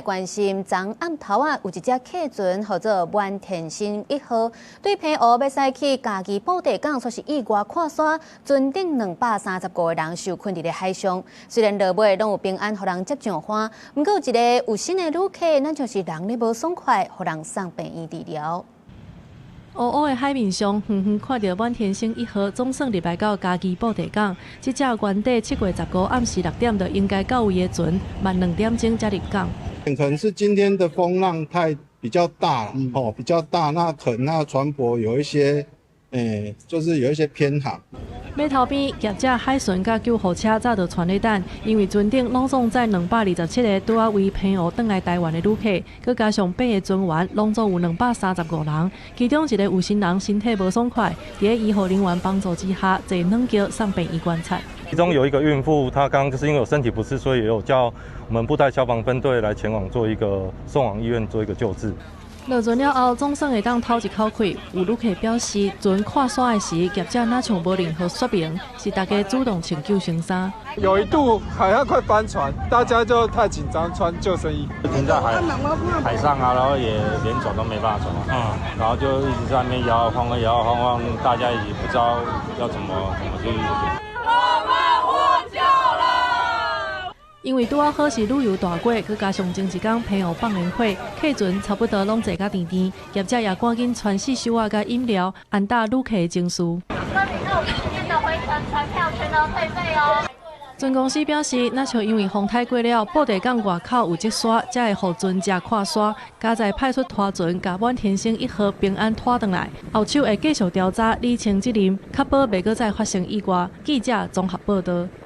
關心昨暗頭仔，有一隻客船號做滿天星一號，對澎湖欲駛去嘉義布袋港，煞是意外跨沙，船頂235個人受困佇咧海上。雖然落尾攏有平安予人接上岸，毋過有一個有身的旅客，若像是人咧無爽快，予人送病院治療。烏烏的海面上，遠遠看著滿天星一號總算入來到嘉義布袋港。這隻原底7月15暗時6點就應該到位的船，慢2點鐘才入港。可能是今天的風浪太比較大，哦，比較大，那可能那船舶有一些，就是有一些偏航。碼頭邊業者海巡佮救護車早就跄咧等，因為船頂攏總載227個拄仔為澎湖轉來台灣的旅客，閣加上八个船員，攏總有235人。其中一個有身人身體無爽快，佇醫護人員幫助之下，坐軟轎送病院觀察。其中有一個孕婦，她剛剛就是因為有身體不適，所以有叫我們布袋消防分隊來前往做一個送往醫院做一個救治。落船了後，總算會當透一口氣。有旅客表示，船跨沙的時，業者若像無任何說明，是大家主動穿救生衫。有一度好像快翻船，大家就太緊張，穿救生衣。停在海上啊，然後也連走都沒辦法走，然後就一直在那邊搖搖晃晃，搖搖晃晃，大家也不知道要怎麼去。我們獲救了！因為拄仔好是旅遊大月，閣加上前一工澎湖放煙火，客船差不多攏坐甲甜甜，業者也趕緊傳四手仔佮飲料，安撫旅客的情緒。各旅客，今天的回程船票全額退費哦。船公司表示，若像因為風太過了，布袋港外口有積沙，才會予船隻跨沙，佳哉派出拖船共滿天星一號平安拖轉來，後手會繼續調查理清責任，確保袂閣再發生意外。記者綜合報導。